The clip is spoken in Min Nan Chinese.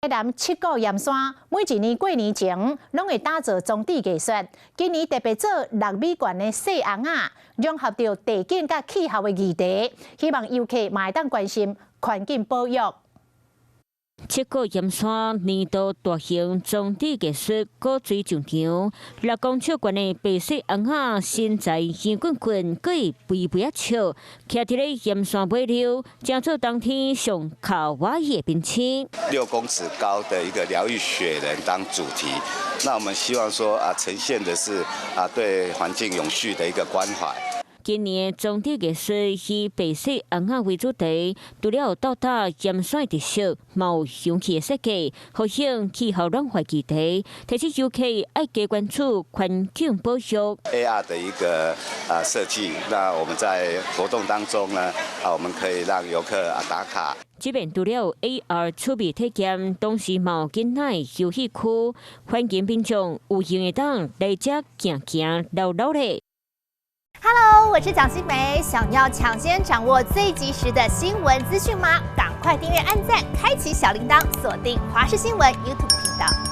南七股鹽山每一年過年前，攏會打造裝置藝術。今年特別做6米懸的細尪仔，融合著地景佮氣候的議題，希望遊客嘛會當關心環境保育。七股鹽山年度大型裝置藝術鼓吹上場，6公尺懸的白色尪仔身材圓滾滾，閣會肥肥仔笑，徛佇咧鹽山尾溜，成做冬天上卡哇伊的明星。 6公尺高的一個療癒雪人當主題，那我們希望說啊，呈現的是啊對環境永續的一個關懷。今年裝置藝術以白色尪仔為主題，除了有到達鹽山的特色，嘛有香氣的設計，呼應氣候暖化議題，提醒遊客愛加關注環境保育。 AR 的一個啊設計，那我們在活動當中呢，啊我們可以讓遊客啊打卡。這邊除了 AR 趣味體驗，同時嘛有囡仔遊戲區，歡迎民眾有閒會當來遮行行嘮嘮咧。 Hello，我是蔣新梅。想要搶先掌握最及時的新聞資訊嗎？趕快訂閱、按讚、開啟小鈴鐺，鎖定華視新聞 YouTube 頻道。